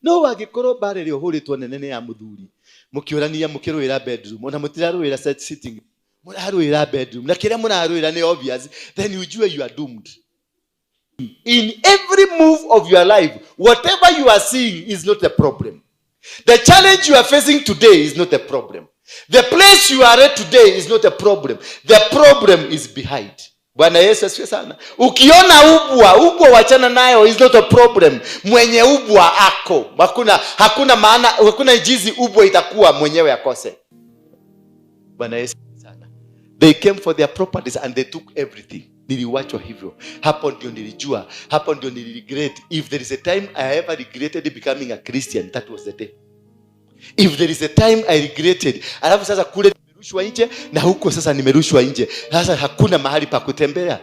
No wangĩkorwo mbara ĩrĩa ũhũrĩtwo nene nĩ ya mũthuri, mũkĩũrania mũkĩrũĩra bedroom, ona mũtirarũĩra set sitting, mũrarũĩra bedroom, na kĩrĩa mũrarũĩra nĩ obvious, then ujue you are doomed. In every move of your life, whatever you are seeing is not a problem. The challenge you are facing today is not a problem. The place you are at today is not a problem. The problem is behind. Bwana Yesu asifiwe sana. Ukiona ubwa, ubwa wachana nayo, is not a problem. Mwenye ubwa ako. Hakuna maana, hakuna jinsi ubwa itakuwa mwenyewe akose. Bwana Yesu asifiwe sana. They came for their properties and they took everything. Niliwachwa hivyo. Hapo ndio nilijua, hapo ndio niliregret. If there is a time I ever regretted becoming a Christian, that was the day. If there is a time I regretted. Alafu sasa kule nimerushwa nje na huko sasa nimerushwa nje. Sasa hakuna mahali pa kutembea.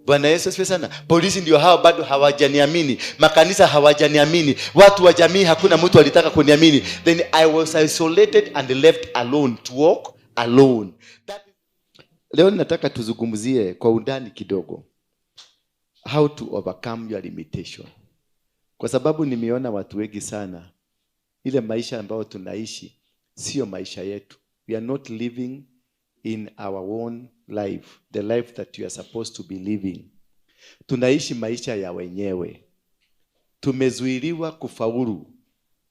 Bwana Yesu asifiwe sana. Polisi ndio hao bado hawajaniamini, makanisa hawajaniamini, watu wa jamii hakuna mtu alitaka kuniamini. Then I was isolated and left alone to walk alone. Leo nataka tuzungumzie kwa undani kidogo how to overcome your limitation, kwa sababu nimeona watu wengi sana, ile maisha ambayo tunaishi sio maisha yetu. We are not living in our own life, the life that you are supposed to be living. Tunaishi maisha ya wenyewe. Tumezuiliwa kufaulu,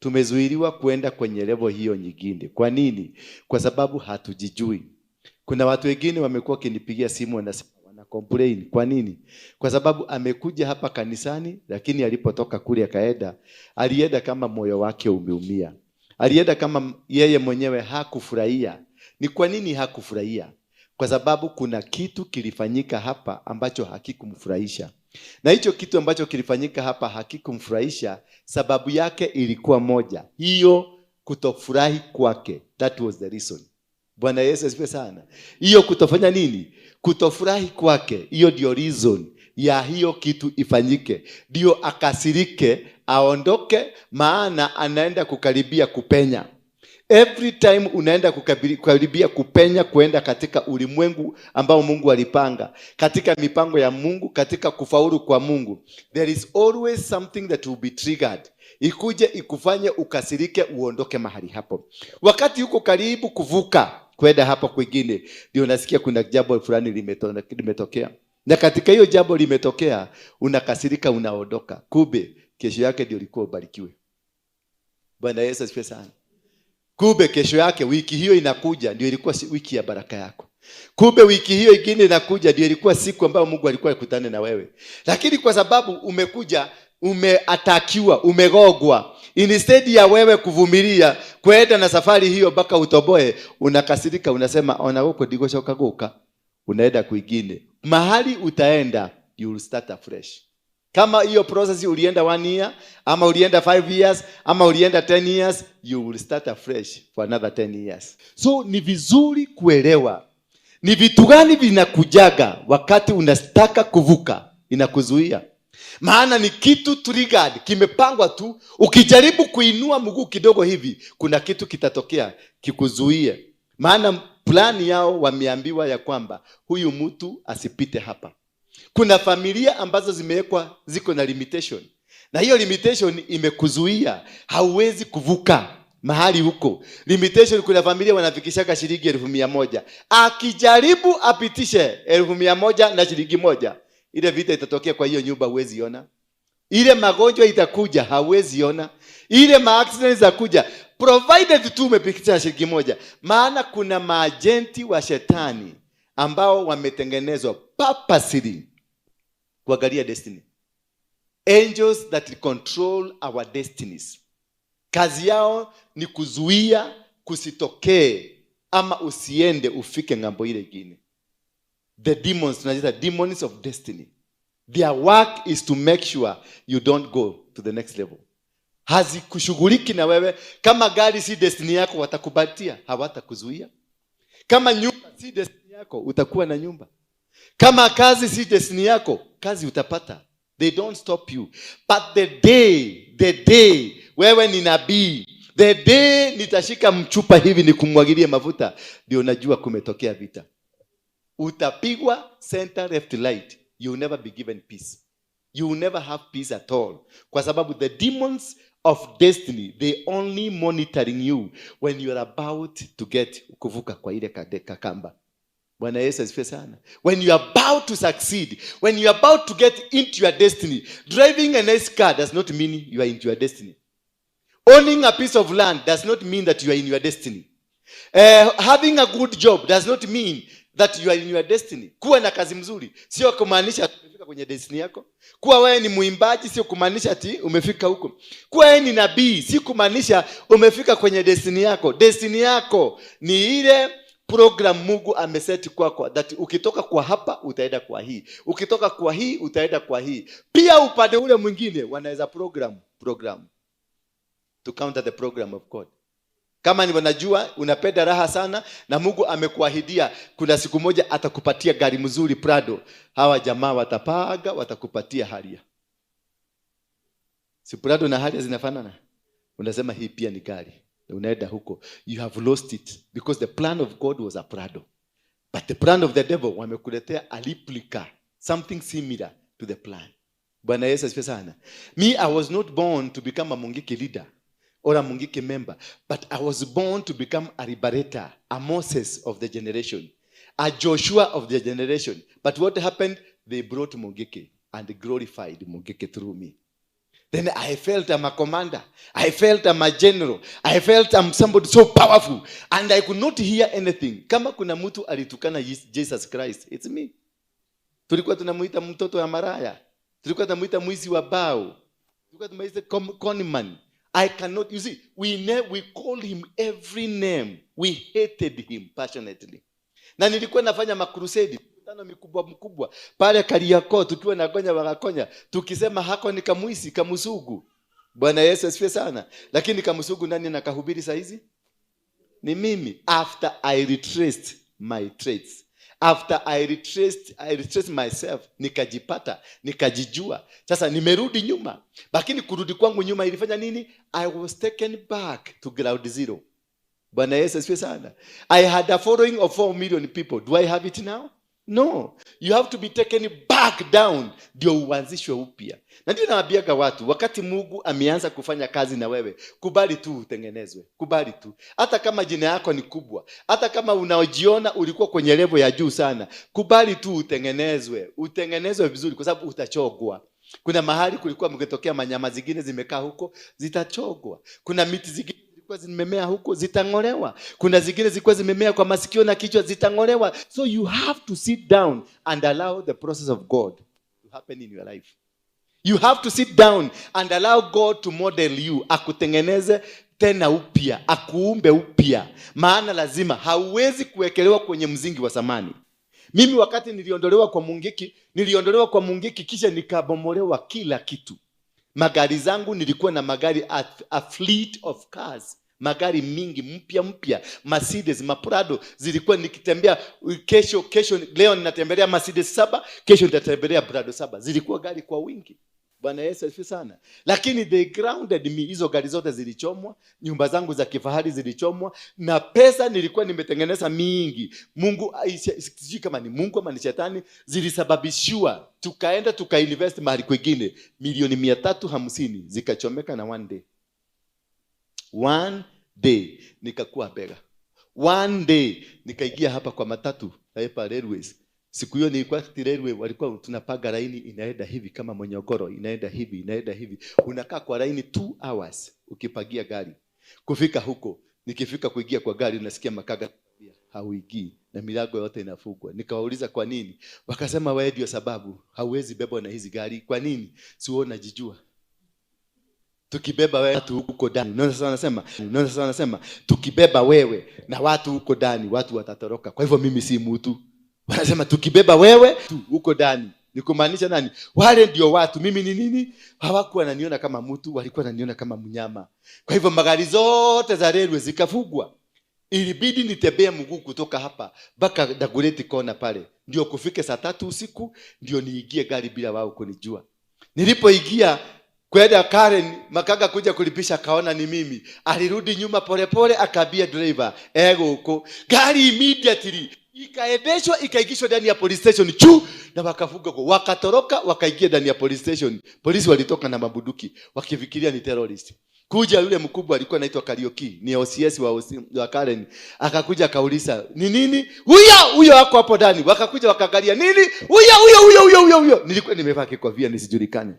tumezuiliwa kuenda kwenye level hiyo nyingine. Kwa nini? Kwa sababu hatujijui. Kuna watu wengine wamekuwa wakinipigia simu wanasema wana complain. Kwa nini? Kwa sababu amekuja hapa kanisani, lakini alipotoka kule akaenda, alienda kama moyo wake umeumia, alienda kama yeye mwenyewe hakufurahia. Ni kwa nini hakufurahia? Kwa sababu kuna kitu kilifanyika hapa ambacho hakikumfurahisha, na hicho kitu ambacho kilifanyika hapa hakikumfurahisha, sababu yake ilikuwa moja, hiyo kutofurahi kwake. That was the reason. Bwana Yesu asifiwe sana. Hiyo kutofanya nini? Kutofurahi kwake, hiyo ndio reason ya hiyo kitu ifanyike, ndio akasirike, aondoke, maana anaenda kukaribia kupenya. Every time unaenda kukaribia kupenya kuenda katika ulimwengu ambao Mungu alipanga, katika mipango ya Mungu, katika kufaulu kwa Mungu, there is always something that will be triggered, ikuje ikufanye ukasirike, uondoke mahali hapo. Wakati uko karibu kuvuka kwenda hapo kwingine, ndio unasikia kuna jambo fulani limetokea, na katika hiyo jambo limetokea, unakasirika, unaondoka. Kumbe kesho yake ndio ulikuwa ubarikiwe. Bwana Yesu asifiwe sana. Kumbe kesho yake, wiki hiyo inakuja, ndio ilikuwa wiki ya baraka yako. Kumbe wiki hiyo ingine inakuja, ndio ilikuwa siku ambayo Mungu alikuwa akutane na wewe, lakini kwa sababu umekuja umeatakiwa, umegogwa, instead ya wewe kuvumilia kwenda na safari hiyo mpaka utoboe, unakasirika, unasema ona huko ndigocoka guka, unaenda kwingine. Mahali utaenda, you will start afresh. Kama hiyo process ulienda one year ama ulienda 5 years ama ulienda 10 years, you will start afresh for another 10 years. So ni vizuri kuelewa ni vitu gani vinakujaga wakati unataka kuvuka, inakuzuia. Maana ni kitu triggered, kimepangwa tu. Ukijaribu kuinua mguu kidogo hivi, kuna kitu kitatokea kikuzuie. Maana plani yao wameambiwa ya kwamba huyu mtu asipite hapa. Kuna familia ambazo zimewekwa ziko na limitation, na hiyo limitation imekuzuia, hauwezi kuvuka mahali huko. Limitation, kuna familia wanafikishaka shilingi 100,000, akijaribu apitishe 100,000 na shilingi 1, ile vita itatokea kwa hiyo nyumba, huwezi ona. Ile magonjwa itakuja, hauwezi ona. Ile maaccident zitakuja, provided tu umepitisha shilingi 1. Maana kuna maagenti wa shetani ambao wametengenezwa purposely kuangalia destiny, angels that control our destinies. Kazi yao ni kuzuia kusitokee ama usiende ufike ng'ambo ile ingine. The demons, tunaziita demons of destiny. Their work is to make sure you don't go to the next level. Hazikushughuliki na wewe. Kama gari si destiny yako, watakupatia, hawatakuzuia. Kama nyumba si destiny yako, utakuwa na nyumba. Kama kazi si destiny yako, kazi utapata. They don't stop you. But the day wewe ni nabii, the day nitashika mchupa hivi nikumwagilie mafuta, ndio najua kumetokea vita. Utapigwa center, left, right. You will never be given peace. You will never have peace at all, kwa sababu the demons of destiny, they only monitoring you when you are about to get kuvuka kwa ile kakamba. Bwana Yesu asifiwe sana. When you are about to succeed, when you are about to get into your destiny, driving a nice car does not mean you are into your destiny. Owning a piece of land does not mean that you are in your destiny. Having a good job does not mean that you are in your destiny. Kuwa na kazi mzuri sio kumaanisha umefika kwenye destiny yako. Kuwa wewe ni mwimbaji sio kumaanisha ati umefika huko. Kuwa wewe ni nabii si kumaanisha umefika kwenye destiny yako. Destiny yako ni ile program Mungu ameseti kwako, that ukitoka kwa hapa utaenda kwa hii, ukitoka kwa hii utaenda kwa hii. Pia upande ule mwingine wanaweza program to counter the program of God. Kama ni wanajua unapenda raha sana na Mungu amekuahidia kuna siku moja atakupatia gari mzuri Prado, hawa jamaa watapaga, watakupatia Harrier. Si Prado na Harrier zinafanana? Unasema hii pia ni gari. Unaenda huko, you have lost it because the plan of God was a Prado, but the plan of the devil wamekuletea a replica, something similar to the plan. Bwana Yesu asifiwe sana. Me, I was not born to become a Mungiki leader or a Mungiki member, but I was born to become a liberator, a Moses of the generation, a Joshua of the generation. But what happened? They brought Mungiki and glorified Mungiki through me. Then I felt I'm a commander. I felt I'm a general. I felt I'm somebody so powerful. And I could not hear anything. Kama kuna mtu alitukana Jesus Christ, it's me. Tulikuwa tunamuita mtoto wa maraya. Tulikuwa tunamuita mwizi wa bao. Tulikuwa tunamuita conman. I cannot, you see, we called him every name. We hated him passionately. Na nilikuwa nafanya makrusedi, mikutano mikubwa mkubwa pale Kariakoo, tukiwa na Gonya Wagakonya, tukisema hako ni kamwisi kamusugu. Bwana Yesu asifiwe sana. Lakini kamusugu nani nakahubiri saa hizi? Ni mimi. After I retraced my traits, after I retraced myself, nikajipata, nikajijua. Sasa nimerudi nyuma, lakini kurudi kwangu nyuma ilifanya nini? I was taken back to ground zero. Bwana Yesu asifiwe sana. I had a following of 4 million people. Do I have it now? No. You have to be taken back down ndio uanzishwe upya. Na ndio nawaambiaga watu, wakati Mungu ameanza kufanya kazi na wewe, kubali tu utengenezwe. Kubali tu. Hata kama jina yako ni kubwa, hata kama unajiona ulikuwa kwenye level ya juu sana, kubali tu utengenezwe. Utengenezwe vizuri kwa sababu utachogwa. Kuna mahali kulikuwa mkitokea manyama zingine zimekaa huko, zitachogwa. Kuna miti zingine zilikuwa zimemea huko, zitang'olewa. Kuna zingine zilikuwa zimemea kwa masikio na kichwa, zitang'olewa. So you have to sit down and allow the process of God to happen in your life. You have to sit down and allow God to model you, akutengeneze tena upya, akuumbe upya. Maana lazima, hauwezi kuwekelewa kwenye mzingi wa zamani. Mimi wakati niliondolewa kwa Mungiki, niliondolewa kwa Mungiki kisha nikabomolewa kila kitu. Magari zangu, nilikuwa na magari, a fleet of cars, magari mingi mpya mpya, Mercedes, Maprado zilikuwa nikitembea. Kesho kesho, leo ninatembelea Mercedes 7, kesho nitatembelea Prado 7. Zilikuwa gari kwa wingi. Bwana Yesu asifiwe sana. Lakini they grounded me. Hizo gari zote zilichomwa, nyumba zangu za kifahari zilichomwa, na pesa nilikuwa nimetengeneza mingi. Mungu, sijui kama ni Mungu ama ni shetani, zilisababishiwa tukaenda tukainvest mahali kwingine, milioni 350 zikachomeka na one day. One day nikakuwa beggar. One day nikaingia hapa kwa matatu hapa Railways. Siku hiyo nilikuwa railway, walikuwa tunapaga laini inaenda hivi kama monyogoro, inaenda hivi, inaenda hivi. Unakaa kwa laini 2 hours ukipagia gari. Kufika huko, nikifika kuingia kwa gari nasikia makaga hauingii na milango yote inafungwa. Nikawauliza kwa nini? Wakasema wewe ndio sababu, hauwezi bebwa na hizi gari. Kwa nini? Si wewe unajijua. Tukibeba wewe watu huko ndani. Unaona sasa wanasema, unaona sasa wanasema tukibeba wewe na watu huko ndani, watu watatoroka. Kwa hivyo mimi si mtu. Wanasema tukibeba wewe tu huko ndani. Ni kumaanisha nani? Wale ndio watu. Mimi ni nini? Hawakuwa wananiona kama mtu, walikuwa wananiona kama mnyama. Kwa hivyo magari zote za railway zikafungwa. Ilibidi nitembee mguu kutoka hapa mpaka Dagoretti Corner pale, ndio kufike saa 3 usiku, ndio niingie gari bila wao kunijua. Nilipoingia kwenda Karen, makaga kuja kulipisha, akaona ni mimi. Alirudi nyuma polepole, akaambia driver ego huko. Gari immediately ikaendeshwa ikaingishwa ndani ya police station chu, na wakafunga huko, wakatoroka wakaingia ndani ya police station. Polisi walitoka na mabunduki wakifikiria ni terrorist. Kuja yule mkubwa alikuwa anaitwa Kariuki, ni OCS wa OC, wa Karen. Akakuja akauliza, "Ni nini?" "Huyo, huyo ako hapo ndani." Wakakuja wakaangalia, "Nini?" "Huyo, huyo, huyo, huyo, huyo, huyo." Nilikuwa nimevaa kikofia nisijulikane.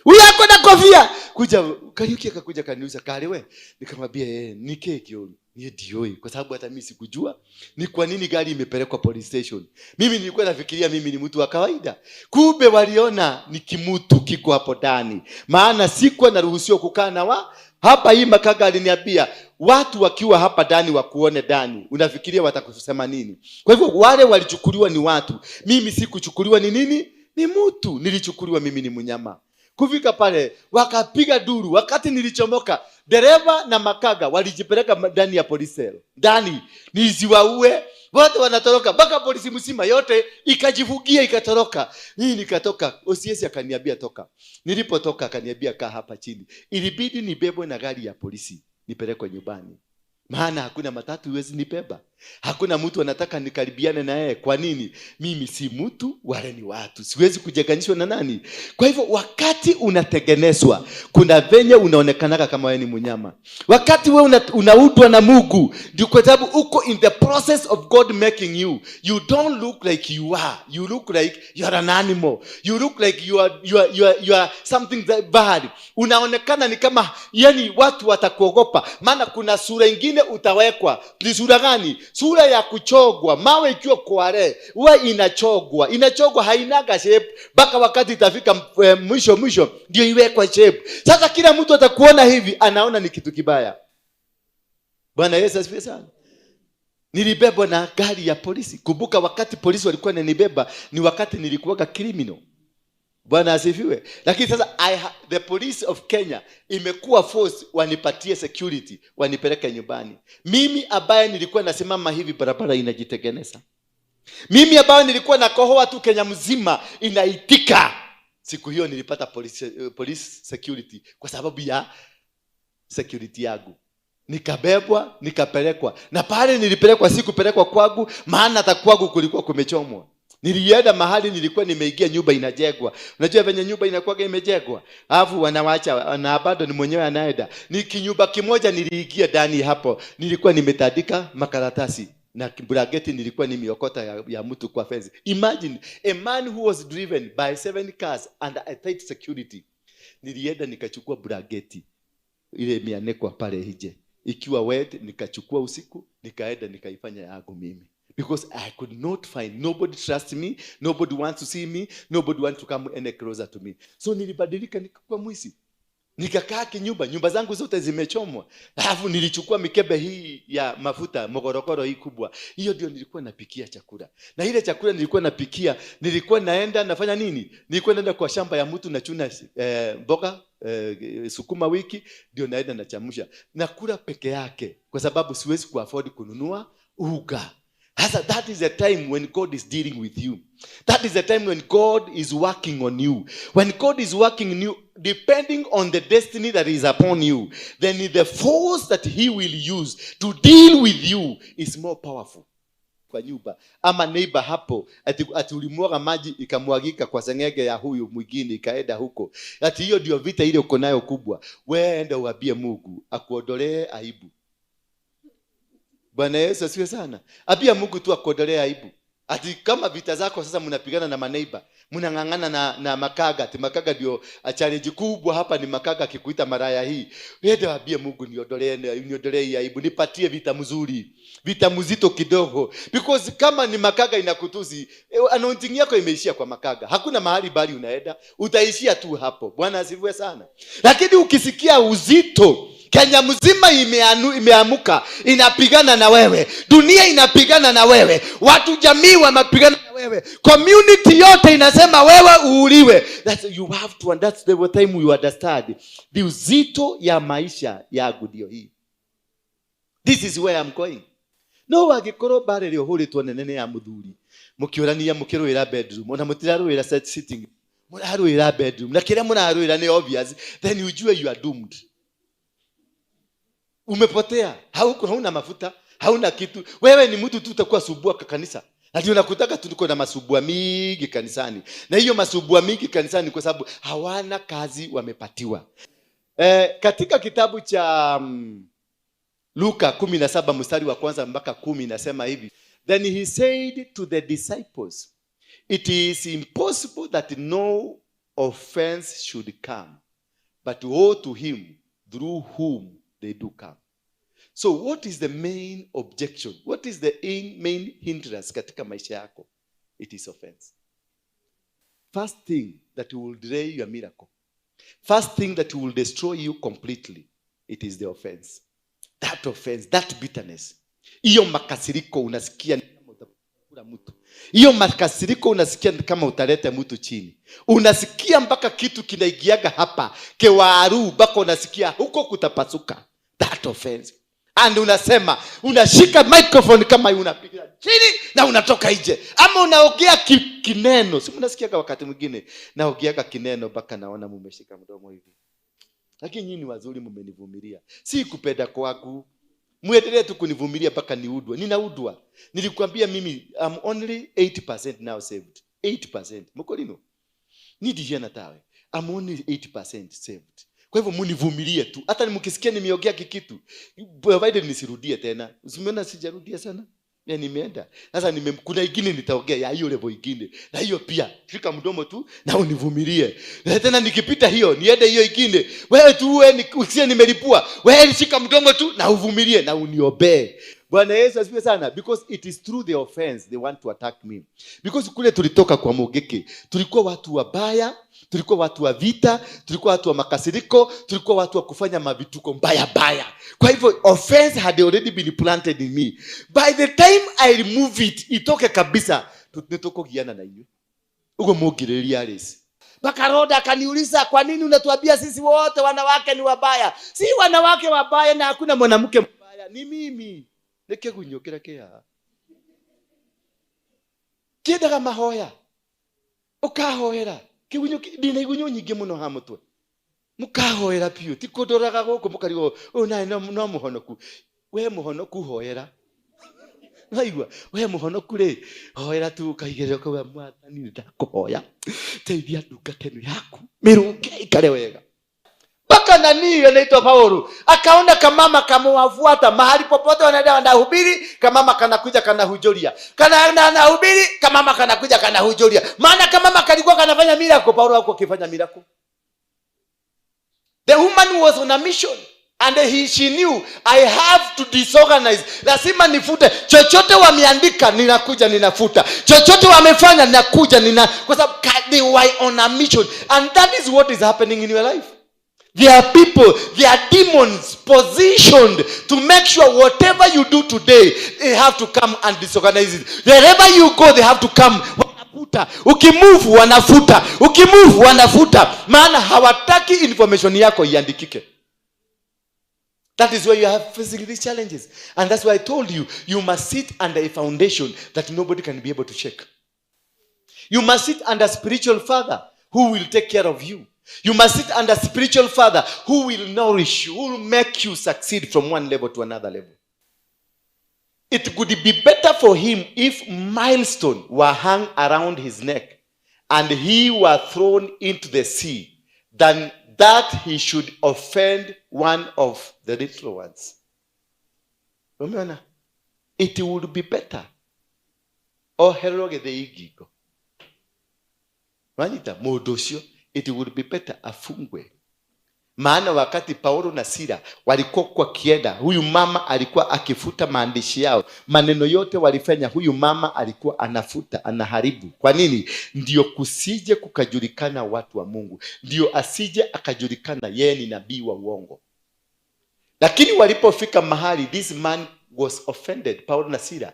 "Huyo ako na kofia." Kuja Kariuki akakuja kaniuliza, "Kale we?" Nikamwambia, "Eh, ni keki huyu." Ni ndioi kwa sababu hata mimi sikujua ni kwa nini gari imepelekwa police station. Mimi nilikuwa nafikiria mimi ni mtu wa kawaida. Kumbe waliona ni kimutu kiko hapo ndani. Maana sikuwa naruhusiwa kukaa na wa hapa. Hii Makaga aliniambia, "Watu wakiwa hapa ndani wakuone ndani, unafikiria watakusema nini?" Kwa hivyo wale walichukuliwa ni watu. Mimi sikuchukuliwa ni nini? Ni mtu. Nilichukuliwa mimi ni mnyama. Kufika pale wakapiga duru. Wakati nilichomoka, dereva na Makaga walijipeleka ndani ya police cell ndani, nisiwaue. Wote wanatoroka, mpaka polisi mzima yote ikajivugia ikatoroka. Mimi nikatoka. OCS akaniambia, "Toka." Nilipotoka akaniambia, "Kaa hapa chini." Ilibidi nibebwe na gari ya polisi nipelekwe nyumbani, maana hakuna matatu iwezi nibeba, hakuna mtu anataka nikaribiane na yeye. Kwa nini? Mimi si mtu, wale ni watu, siwezi kujeganishwa na nani. Kwa hivyo wakati unatengenezwa, kuna venye unaonekanaga kama wewe ni mnyama. Wakati wewe unaundwa na Mungu, ndio kwa sababu uko in the process of God making you, you don't look like you are. You look like you are an animal. You look like you are something that bad. Unaonekana ni kama, yani, watu watakuogopa, maana kuna sura ingine utawekwa. Ni sura gani? Sura ya kuchogwa. Mawe ikiwa kware huwa inachogwa, inachogwa, hainaga shape mpaka wakati itafika mwisho mwisho ndio iwekwa shape. Sasa kila mtu atakuona hivi, anaona ni kitu kibaya. Bwana Yesu asifiwe sana. Nilibebwa na gari ya polisi. Kumbuka wakati polisi walikuwa wananibeba ni wakati nilikuwaga criminal. Bwana asifiwe. Lakini sasa the police of Kenya imekuwa force wanipatie security, wanipeleke nyumbani. Mimi ambaye nilikuwa nasimama hivi, barabara inajitengeneza. Mimi ambaye nilikuwa nakohoa tu, Kenya mzima inaitika. Siku hiyo nilipata police security kwa sababu ya security yangu. Nikabebwa, nikapelekwa, na pale nilipelekwa sikupelekwa kwangu, maana hata kwangu kulikuwa kumechomwa. Nilienda mahali nilikuwa nimeingia nyumba inajengwa. Unajua venye nyumba inakuwaga imejengwa, alafu wanawacha na bado ni mwenyewe anaenda. Ni kinyumba kimoja niliingia ndani hapo, nilikuwa nimetandika makaratasi na blanketi nilikuwa nimeokota ya mtu kwa fence. Imagine a man who was driven by seven cars under a tight security. Nilienda nikachukua blanketi ile imeanikwa pale nje ikiwa wet, nikachukua usiku, nikaenda nikaifanya yangu mimi, because I could not find, nobody trust me, nobody wants to see me, nobody wants to come any closer to me. So nilibadilika, nikakuwa mwizi, nikakaa kinyumba, nyumba zangu zote zimechomwa. Alafu nilichukua mikebe hii ya mafuta mogorogoro hii kubwa, hiyo ndio nilikuwa napikia chakula. Na ile chakula nilikuwa napikia, nilikuwa naenda nafanya nini? Nilikuwa naenda kwa shamba ya mtu nachuna mboga, sukuma wiki, ndio naenda nachamsha, nakula peke yake, kwa sababu siwezi kuafford kununua unga. Sasa that is the time when God is dealing with you. That is the time when God is working on you. When God is working on you, depending on the destiny that is upon you, then the force that He will use to deal with you is more powerful. Kwa nyumba ama neighbor hapo, ati ulimwaga maji ikamwagika kwa seng'enge ya huyu mwingine ikaenda huko, ati hiyo ndio vita ile uko nayo kubwa. Wewe enda uambie Mungu akuondolee aibu. Bwana Yesu asifiwe sana. Ambia Mungu tu akuondolee aibu. Ati kama vita zako sasa mnapigana na maneighbor, mnang'ang'ana na Makaga, ati Makaga ndio challenge kubwa hapa, ni Makaga akikuita maraya hii. Ende waambie Mungu, "Niondolee, niondolee hii aibu, nipatie vita mzuri, vita mzito kidogo." Because kama ni Makaga inakutusi, anointing yako imeishia kwa Makaga. Hakuna mahali bali unaenda, utaishia tu hapo. Bwana asifiwe sana. Lakini ukisikia uzito, Kenya mzima imeamuka inapigana na wewe, dunia inapigana na wewe, watu jamii wamepigana na wewe, community yote inasema wewe uuliwe. You have to, and that's the time you understand the uzito ya maisha yangu ndio hii. This is where I'm going. No angĩkorwo mbara ĩrĩa ũhũrĩtwo nene nĩ ya mũthuri, mũkĩũrania mũkĩrũĩra bedroom, ona mũtirarũĩra sitting, mũrarũĩra bedroom, na kĩrĩa mũrarũĩra nĩ obvious, then ujue you are doomed. Umepotea. Hauna mafuta, hauna kitu. Wewe ni mtu tu utakuwa subua kwa kanisa. Na ndio nakutaka tuko na masubua mingi kanisani, na hiyo masubua mingi kanisani kwa sababu hawana kazi wamepatiwa. Katika kitabu cha Luka 17 mstari wa kwanza mpaka 10 inasema hivi: "Then he said to the disciples, 'It is impossible that no offense should come, but woe to him through whom they do come.'" So what is the main objection? What is the main hindrance katika maisha yako? It is offense. First thing that will delay your miracle, first thing that will destroy you completely, it is the offense. That offense, that bitterness. Hiyo makasiriko unasikia ni kama utakula mtu. Hiyo makasiriko unasikia ni kama utaleta mtu chini. Unasikia mpaka kitu kinaingiaga hapa kewaru, mpaka unasikia huko kutapasuka. That offense. And unasema, unashika microphone kama hii, unapiga chini na unatoka nje, ama unaongea kineno. Si mnasikiaga wakati mwingine naongeaga kineno mpaka naona mumeshika mdomo hivi? Lakini nyinyi ni wazuri, mmenivumilia. Si kupenda kwangu, muendelee tu kunivumilia mpaka niudwe. Ninaudwa. Nilikwambia mimi I'm only 80% now saved. 80% mukolino nidijana tawe, I'm only 80% saved. Kwa hivyo munivumilie tu, hata mkisikia nimeongea kikitu, provided nisirudie tena. Usimeona sijarudia sana ya nimeenda sasa kuna ingine nitaongea ya hiyo level ingine, na hiyo pia shika mdomo tu na univumilie. Na tena nikipita hiyo niende hiyo ingine, wewe tu wewe usiye nimelipua, wewe shika mdomo tu na uvumilie na uniombee. Bwana Yesu asifiwe sana. Because it is through the offense they want to attack me. Because kule tulitoka kwa Mugiki, tulikuwa watu wabaya, tulikuwa watu wa vita, tulikuwa watu wa makasiriko, tulikuwa watu wa kufanya mavituko mbaya mbaya. Kwa hivyo offense had already been planted in me. By the time I remove it, itoke kabisa, nitukugiana na inyuĩ uguo mũngĩrĩria Alice. Mpaka Roda akaniuliza, "Kwa nini unatuambia sisi wote wanawake ni wabaya?" Si wanawake wabaya na hakuna mwanamke mbaya, ni mimi. Nĩ kĩgunyũ kĩrĩa kĩ haha kĩendaga mahoya, ũkahoera kĩgunyũ. Ndĩna igunyũ nyingĩ mũno ha mũtwe, mũkahoera biũ, ti kũndoraga gũkũ mũkarigwo ũyũ nawe no mũhonoku. We mũhonoku, hoera. Waigua we mũhonoku rĩ, hoera tu, ũkaigĩrĩra, ũkauga, "Mwathani, nĩ ndakũhoya, teithia ndungata ĩno yaku, mĩrũnge ikare wega." Mpaka nani anaitwa Paulo akaona kamama kamewafuata mahali popote wanaenda wanahubiri, kamama kanakuja kanahujuria, kana anahubiri, kamama kanakuja kanahujuria. Maana kamama kalikuwa kanafanya miracle, Paulo hakuwa akifanya miracle. The woman was on a mission and she knew, "I have to disorganize. Lazima nifute chochote wameandika, ninakuja ninafuta chochote wamefanya, ninakuja nina," kwa sababu they were on a mission. And that is what is happening in your life. There are people, there are demons positioned to make sure whatever you do today, they have to come and disorganize it. Wherever you go, they have to come. Wanafuta. Ukimove wanafuta. Ukimove wanafuta. Maana hawataki information yako iandikike. That is why you are facing these challenges. And that's why I told you, you must sit under a foundation that nobody can be able to shake. You must sit under spiritual father who will take care of you. You must sit under spiritual father who will nourish you, who will make you succeed from one level to another level. It could be better for him if millstone were hung around his neck and he were thrown into the sea than that he should offend one of the little ones. Umeona? It would be better ohererwo gĩthĩi ngingo. Wanyita mũndũ ũcio, it would be better afungwe. Maana wakati Paulo na Sila walikuwa kwa kienda, huyu mama alikuwa akifuta maandishi yao, maneno yote walifanya, huyu mama alikuwa anafuta, anaharibu. Kwa nini? Ndio kusije kukajulikana watu wa Mungu, ndio asije akajulikana yeye ni nabii wa uongo. Lakini walipofika mahali, this man was offended. Paulo na Sila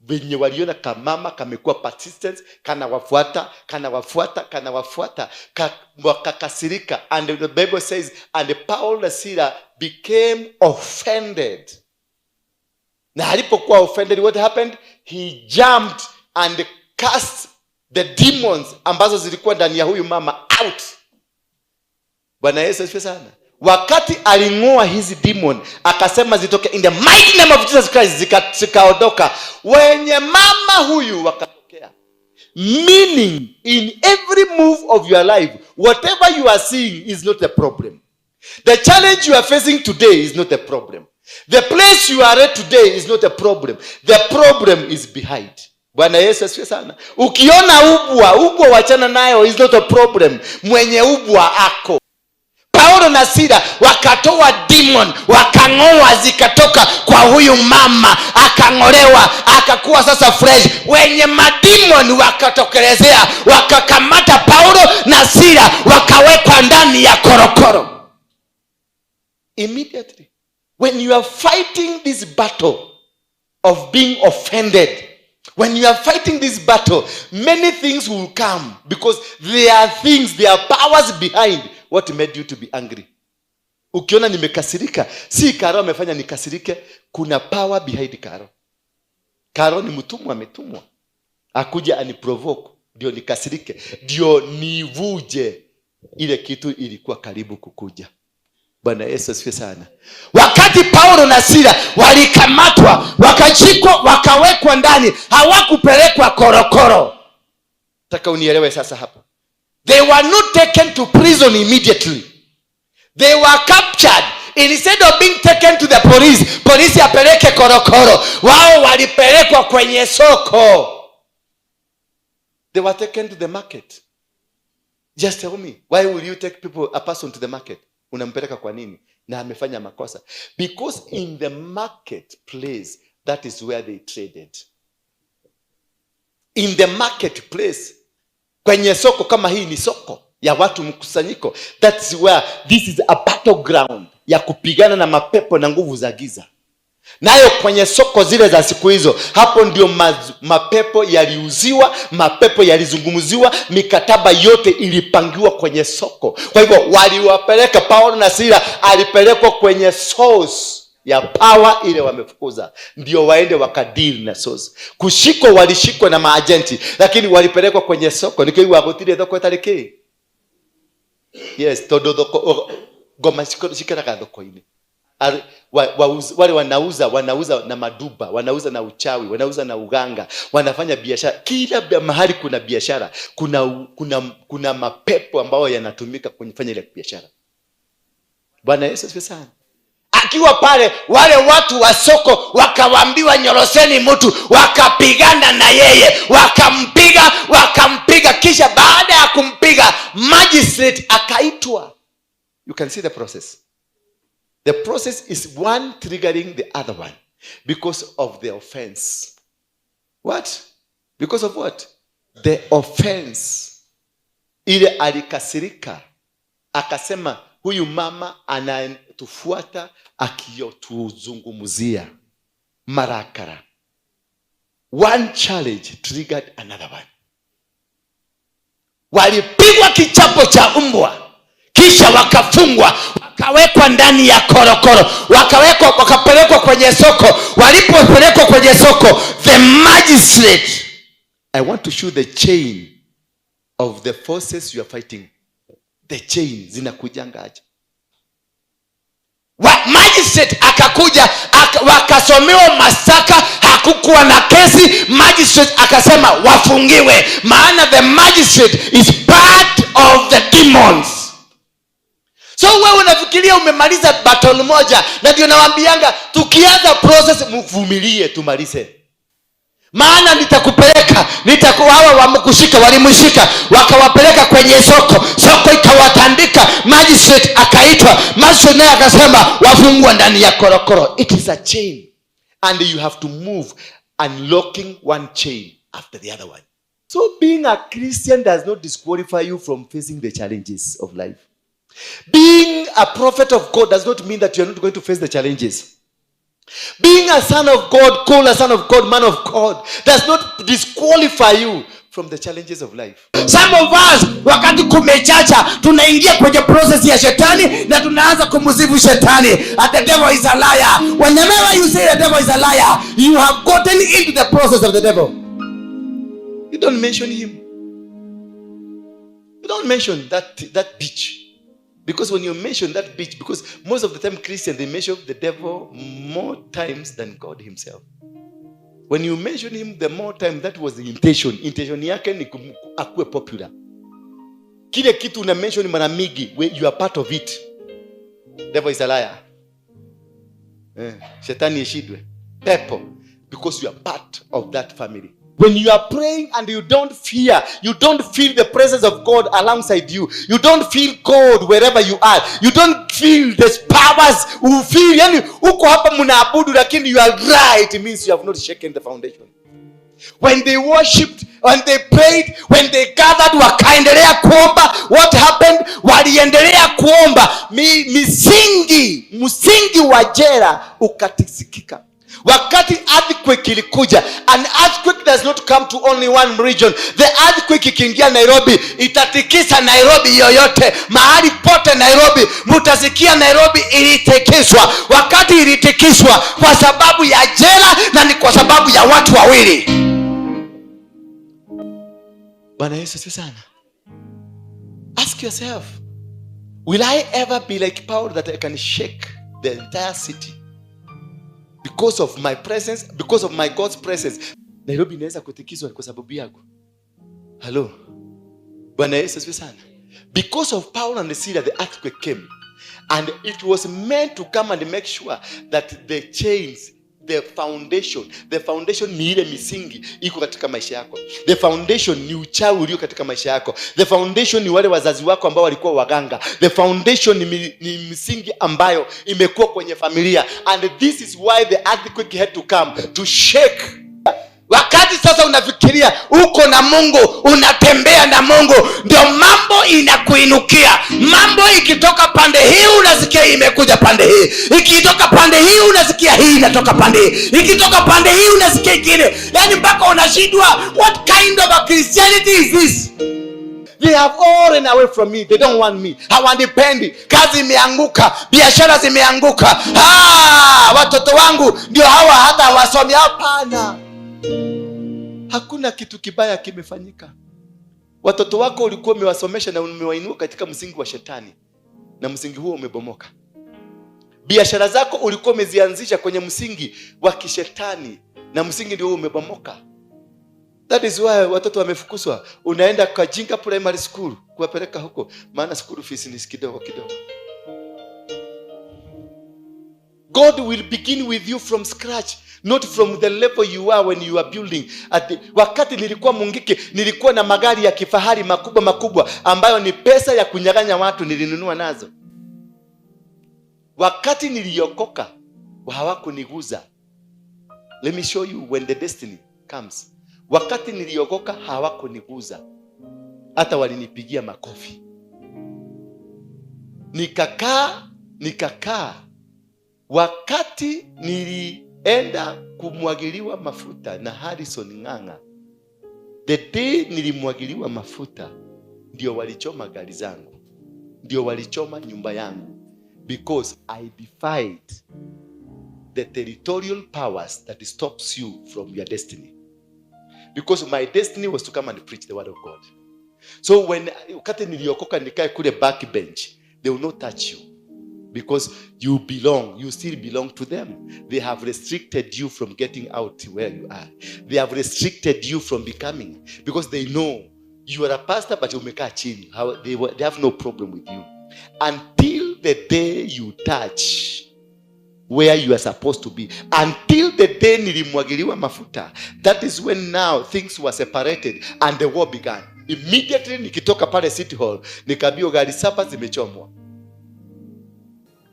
venye waliona kamama kamekuwa persistent, kanawafuata, kanawafuata, kanawafuata, wakakasirika. And the Bible says, and Paul na Sila became offended. Na alipokuwa offended, what happened? He jumped and cast the demons ambazo zilikuwa ndani ya huyu mama out. Bwana Yesu asifiwe sana. Wakati aling'oa hizi demon, akasema zitoke in the mighty name of Jesus Christ, zikaondoka. Wenye mama huyu wakatokea. Meaning, in every move of your life, whatever you are seeing is not the problem. The challenge you are facing today is not a problem. The place you are at today is not a problem. The problem is behind. Bwana Yesu asifiwe sana. Ukiona ubwa, ubwa wachana nayo, is not a problem. Mwenye ubwa ako. Paulo na Sila wakatoa demon, wakang'oa zikatoka kwa huyu mama, akang'olewa, akakuwa sasa fresh. Wenye mademon wakatokelezea, wakakamata Paulo na Sila, wakawekwa ndani ya korokoro. Immediately when you are fighting this battle of being offended, when you are fighting this battle, many things will come because there are things, there are powers behind what made you to be angry. Ukiona nimekasirika, si Karo amefanya nikasirike. Kuna power behind Karo. Karo ni mtumwa, ametumwa akuja aniprovoke ndio nikasirike, ndio nivuje ile kitu ilikuwa karibu kukuja. Bwana Yesu asifiwe sana. Wakati Paulo na Sila walikamatwa, wakashikwa, wakawekwa ndani, hawakupelekwa korokoro. Taka unielewe sasa hapa. They were not taken to prison immediately. They were captured. Instead of being taken to the police, polisi apeleke korokoro, wao walipelekwa kwenye soko. They were taken to the market. Just tell me, why will you take people, a person to the market? Unampeleka kwa nini na amefanya makosa? Because in the market place, that is where they traded. In the market place, kwenye soko, kama hii ni soko ya watu, mkusanyiko, that's where, this is a battleground ya kupigana na mapepo na nguvu za giza. Nayo kwenye soko zile za siku hizo, hapo ndio mapepo yaliuziwa, mapepo yalizungumziwa, mikataba yote ilipangiwa kwenye soko. Kwa hivyo waliwapeleka, Paulo na Sila alipelekwa kwenye source ya power ile wamefukuza, ndio waende wakadeal na source. Kushikwa walishikwa na maagenti, lakini walipelekwa kwenye soko. Nikiigua gutire thoko ĩtarĩ kĩ. Yes, tondu thoko, ngoma cikaraga thoko-inĩ. Wale wanauza, wanauza na maduba, wanauza na uchawi, wanauza na uganga, wanafanya biashara kila mahali. Kuna biashara, kuna mapepo ambayo yanatumika kufanya ile biashara. Bwana Yesu asifiwe sana. Akiwa pale, wale watu wa soko wakawaambiwa, "Nyoroseni mtu." Wakapigana na yeye, wakampiga, wakampiga. Kisha baada ya kumpiga, magistrate akaitwa. You can see the process. The process is one triggering the other one because of the offense. What? Because of what? The offense. Ile alikasirika, akasema, "Huyu mama anatufuata akiyotuzungumzia marakara." One challenge triggered another one. Walipigwa kichapo cha mbwa, kisha wakafungwa, wakawekwa ndani ya korokoro, wakawekwa, wakapelekwa kwenye soko. Walipopelekwa kwenye soko, the magistrate I want to show the chain of the forces you are fighting. The chain zinakujanga aje? Magistrate akakuja, wakasomewa mashtaka, hakukuwa na kesi. Magistrate akasema wafungiwe, maana the magistrate is part of the demons. So wewe unafikiria umemaliza battle moja, na ndio nawambianga tukianza process mvumilie tumalize. Maana nitakupeleka, hawa wamkushika, walimshika, wakawapeleka kwenye soko, soko ikawatandika. Magistrate akaitwa, magistrate naye akasema wafungwa ndani ya korokoro. It is a chain and you have to move, unlocking one chain after the other one. So being a Christian does not disqualify you from facing the challenges of life. Being a prophet of God does not mean that you are not going to face the challenges. Being a son of God, called a son of God, man of God, does not disqualify you from the challenges of life. Some of us, wakati kumechacha, tunaingia kwenye process ya shetani na tunaanza kumsifu shetani. And the devil is a liar. Whenever you say the devil is a liar, you have gotten into the process of the devil. You don't mention him. You don't mention that bitch. Because when you mention that bitch, because most of the time Christians, they mention the devil more times than God himself. When you mention him, the more time, that was the intention. Intention yake ni akuwe popular. Kile kitu una mention mara mingi, you are part of it. Devil is a liar. Shetani ishindwe. Pepo. Because you are part of that family. When you are praying and you don't fear, you don't feel the presence of God alongside you. You don't feel God wherever you are. You don't feel the powers. You feel, yani uko hapa mnaabudu lakini you are right. It means you have not shaken the foundation. When they worshipped, when they prayed, when they gathered, wakaendelea kuomba. What happened? Waliendelea kuomba. Misingi, msingi wa jela ukatisikika. Wakati earthquake ilikuja, an earthquake does not come to only one region. The earthquake ikiingia Nairobi itatikisa Nairobi yoyote, mahali pote Nairobi mutasikia Nairobi ilitikiswa. Wakati ilitikiswa kwa sababu ya jela na ni kwa sababu ya watu wawili. Bwana Yesu asifiwe sana. Ask yourself, will I ever be like Paul that I can shake the entire city because of my presence, because of my God's presence? Nairobi inaweza kutikiswa kwa sababu yako. Hello. Bwana Yesu asifiwe sana. Because of Paul and Sila, the earthquake came. And it was meant to come and make sure that the chains, the foundation ni ile misingi iko katika maisha yako. The foundation ni uchawi ulio katika maisha yako. The foundation ni wale wazazi wako ambao walikuwa waganga. The foundation ni misingi ambayo imekuwa kwenye familia. And this is why the earthquake had to come to shake. Wakati sasa unafikiria uko na Mungu, unatembea na Mungu, ndio mambo inakuinukia. Mambo ikitoka pande hii unasikia imekuja pande hii, ikitoka pande hii unasikia hii inatoka pande hii, ikitoka pande hii unasikia ingine, yaani mpaka unashindwa, what kind of a Christianity is this? They have all run away from me. They don't want me. Hawanipendi, kazi imeanguka, biashara zimeanguka, ah, watoto wangu ndio hawa hata hawasomi. Hapana. Hakuna kitu kibaya kimefanyika. Watoto wako ulikuwa umewasomesha na umewainua katika msingi wa shetani, na msingi huo umebomoka. Biashara zako ulikuwa umezianzisha kwenye msingi wa kishetani, na msingi ndio huo umebomoka. That is why watoto wamefukuzwa. Unaenda Kajinga Primary School kuwapeleka huko, maana school fees ni kidogo kidogo. God will begin with you from scratch, not from the level you are when you are building. Wakati nilikuwa Mungiki, nilikuwa na magari ya kifahari makubwa makubwa ambayo ni pesa ya kunyang'anya watu nilinunua nazo. Wakati niliokoka hawakuniguza. Let me show you when the destiny comes. Wakati niliokoka hawakuniguza, hata walinipigia makofi. Nikakaa, nikakaa. Wakati nilienda kumwagiliwa mafuta na Harrison Ng'ang'a, the day nilimwagiliwa mafuta ndio walichoma gari zangu, ndio walichoma nyumba yangu, because I defied the territorial powers that stops you from your destiny, because my destiny was to come and preach the word of God. So when wakati niliokoka nikae kule back bench, they will not touch you because you belong, you still belong to them. They have restricted you from getting out where you are. They have restricted you from becoming, because they know you are a pastor but umekaa chini. They have no problem with you until the day you touch where you are supposed to be. Until the day nilimwagiliwa mafuta, that is when now things were separated and the war began. Immediately nikitoka pale City Hall, nikaambiwa gari saba zimechomwa.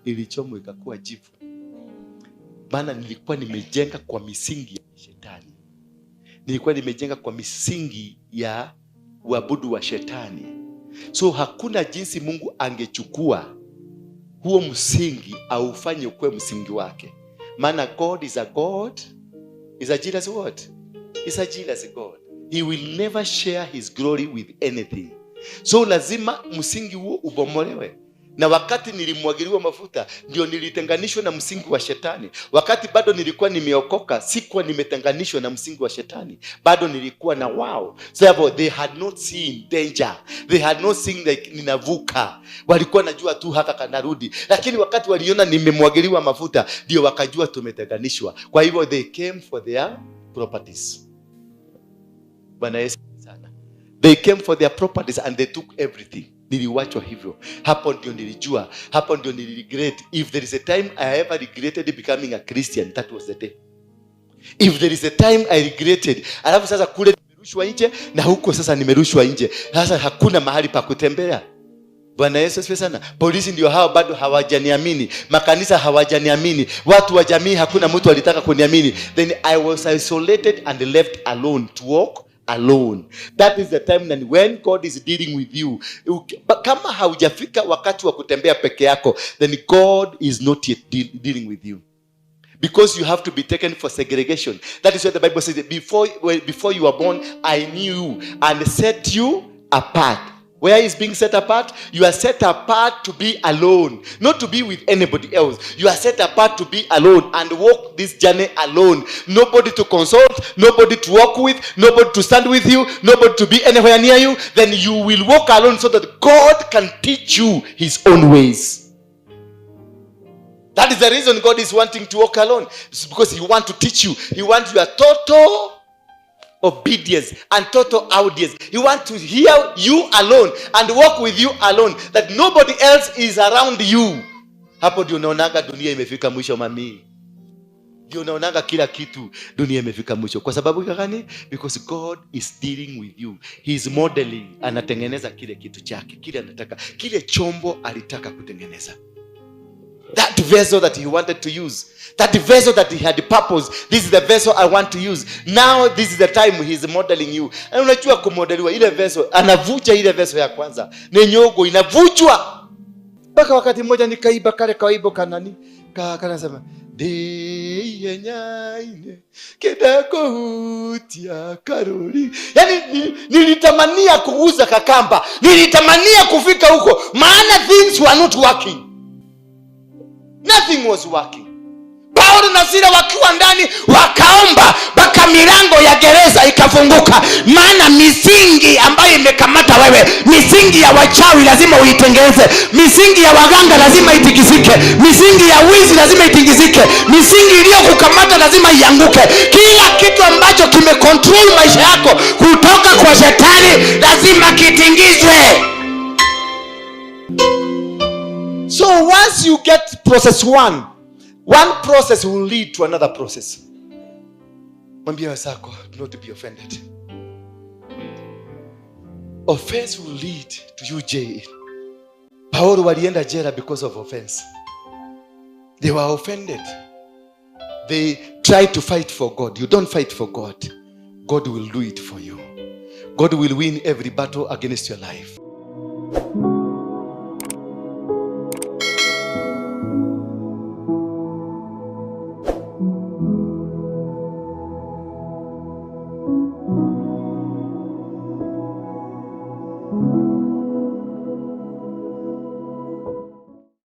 Ilichomwa ikakuwa jivu, maana nilikuwa nimejenga kwa misingi ya shetani, nilikuwa nimejenga kwa misingi ya uabudu wa shetani. So hakuna jinsi Mungu angechukua huo msingi aufanye ukuwe msingi wake, maana God is a God, is a jealous what? Is a jealous God. He will never share his glory with anything. So lazima msingi huo ubomolewe. Na wakati nilimwagiliwa mafuta ndio nilitenganishwa na msingi wa shetani. Wakati bado nilikuwa nimeokoka, sikuwa nimetenganishwa na msingi wa shetani, bado nilikuwa na wao. So therefore they had not seen danger, they had not seen like ninavuka, walikuwa najua tu haka kanarudi. Lakini wakati waliona nimemwagiliwa mafuta ndio wakajua tumetenganishwa. Kwa hivyo they came for their properties. Bwana Yesu sana. They came for their properties and they took everything. Niliwachwa hivyo. Hapo ndio nilijua, hapo ndio niliregret. If there is a time I ever regretted becoming a Christian, that was the day. If there is a time I regretted. Alafu sasa kule nimerushwa nje na huko sasa nimerushwa nje, sasa hakuna mahali pa kutembea. Bwana Yesu asifiwe sana. Polisi ndio hao bado hawajaniamini, makanisa hawajaniamini, watu wa jamii hakuna mtu alitaka kuniamini. Then I was isolated and left alone to walk alone. That is the time and when God is dealing with you. But kama haujafika wakati wa kutembea peke yako, then God is not yet dealing with you, because you have to be taken for segregation. That is what the Bible says. Before you were born, I knew you and set you apart. Where is being set apart? You are set apart to be alone, not to be with anybody else. You are set apart to be alone and walk this journey alone. Nobody to consult, nobody to walk with, nobody to stand with you, nobody to be anywhere near you. Then you will walk alone so that God can teach you his own ways. That is the reason God is wanting to walk alone. It's because he wants to teach you. He wants your total obedience and total audience. He wants to hear you alone and walk with you alone, that nobody else is around you. Hapo ndio unaonanga dunia imefika mwisho, mami. Ndio unaonanga kila kitu, dunia imefika mwisho. Kwa sababu gani? Because God is dealing with you. He is modeling, anatengeneza kile kitu chake, kile anataka, kile chombo alitaka kutengeneza, that vessel that he wanted to use, that vessel that he had purpose. This is the vessel I want to use now. This is the time he's modeling you. Na unajua kumodeliwa ile vessel, anavuja ile vessel ya kwanza ni nyongo inavujwa. Mpaka wakati mmoja nikaiba kale kawimbo kanani kanasema, "Ndĩ ihenya-inĩ kĩenda kũhutia karũri." Yani nilitamania kuuza kakamba, nilitamania kufika huko, maana things were not working. Nothing was working. Paulo na Sila wakiwa ndani wakaomba mpaka milango ya gereza ikafunguka, maana misingi ambayo imekamata wewe, misingi ya wachawi lazima uitengeze, misingi ya waganga lazima itikisike, misingi ya wizi lazima itingizike, misingi iliyokukamata lazima ianguke. Kila kitu ambacho kimecontrol maisha yako kutoka kwa shetani lazima kitingizwe. So once you get process one, one process will lead to another process. Mwambie wenzako, do not be offended. Offense will lead to you jail. Paulo walienda jela because of offense. They were offended. They tried to fight for God. You don't fight for God. God will do it for you. God will win every battle against your life.